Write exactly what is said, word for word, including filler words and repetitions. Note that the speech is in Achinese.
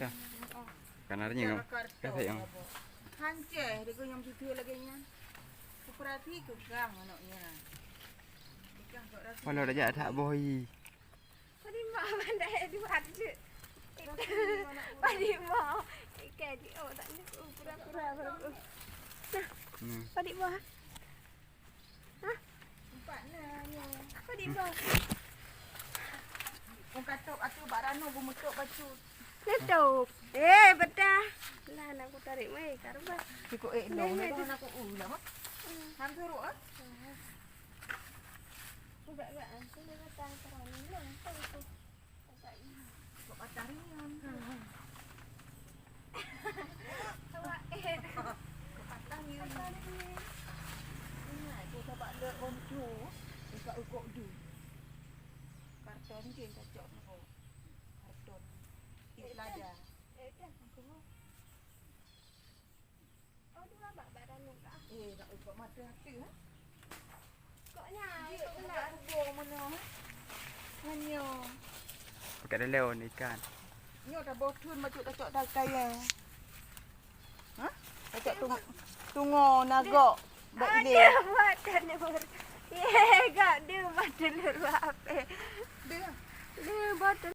Dah. Kan hari ni. Dah sayang. Hanceh, dia kau yang betul lagi nya. Kuperhati ke gang anak nya. Ikan kok rasa. Kalau dah jak tak boy. Padima mandai dua tu. Padima. Ikan di oh tak ni. Oh, pura-pura baru. Nah. Hmm. Padima. Hah? Empat na nyoe. Apa di bawah? Kong katok atu bak rano beumeutôk bacut. Leutôk. Eh, bedah. Lah, nak ku tarik mai karbat. Cukup eh no, ni kan aku u lah. Ham suruh ah. Udah gak antu dia datang terang ni. Kok patah rian. Awak eh. Kok patah rian. Ingat tu sabak le on tu. Dekat ukok tu. Karton je cocok nak. Karton. Di selada. Eh, dah aku. Oh, dua bak badan ni, Kak. Eh, nak ubat mata hati, ha? Kok nya? Dia nak kubur mana, ha? Hanya. Pakai dalam ikan. Nyo dah boh thun macam cocok dah kaya. Ha? Cocok tung tungo nagok. Bak ile. Ada buat telur. Ye, gak dia buat telur buat apa? Dia. Dia buat